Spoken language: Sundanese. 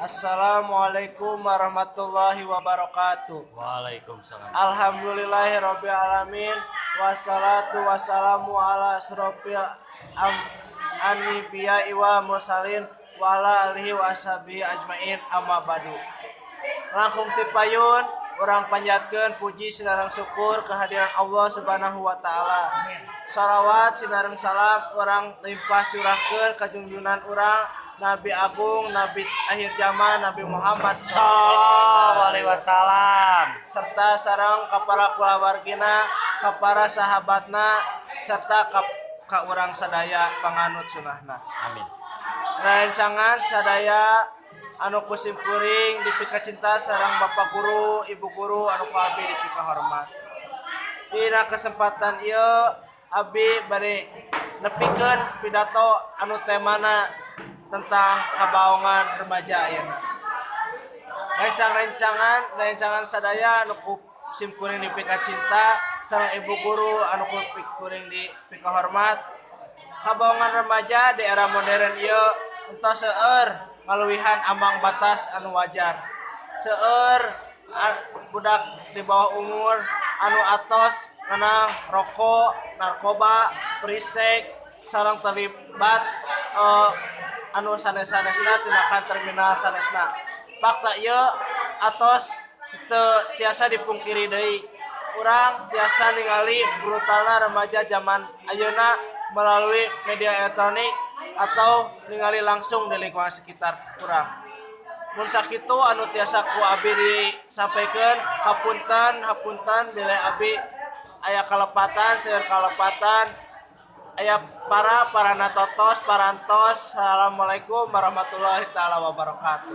Assalamualaikum warahmatullahi wabarakatuh. Waalaikumsalam. Alhamdulillahirabbil alamin wassalatu wassalamu ala asrofil anbiya'i wal mursalin wa ala alihi wa ashabihi ajmain, amma ba'du. Langkung ti payun urang panjatkeun puji sinareng syukur kehadiran Allah Subhanahu wa taala. Salawat sinareng salam urang limpah curahkeun ka junjunan urang Nabi Agung, Nabi akhir zaman, Nabi Muhammad Sallallahu alaihi wasallam. Serta sareng ka para kulawargina, ka para sahabatna, serta ka urang sadaya panganut sunahna. Amin. Rencangan sadaya anu ku simkuring dipika cinta sareng bapak guru, ibu guru anu ku abi dipika hormat. Dina kesempatan ieu abi bade nepikeun pidato anu temana tentang kabaongan remaja ayeuna. Rencang-rencangan, rencangan sadaya anu ku simkuring dipika cinta sareng ibu guru anu ku kuring dipika hormat. Kabaongan remaja di era modern ieu entos seueur ngaluwihan ambang batas anu wajar. Seueur budak di bawah umur anu atos ngeunang rokok, narkoba, perisek, sareng terlibat anu sanes-sanesna, tindakan terminal sanesna. Fakta ieu atos teu tiasa dipungkiri deui. Urang tiasa ningali brutalna remaja zaman ayeuna melalui media elektronik atau ningali langsung di lingkungan sekitar urang. Mun sakitu anu tiasa ku abi disampaikan, hapunten, hapunten bilih abi aya kalepatan, seueur kalepatan, aya para parana totos parantos. Assalamualaikum warahmatullahi taala wabarakatuh.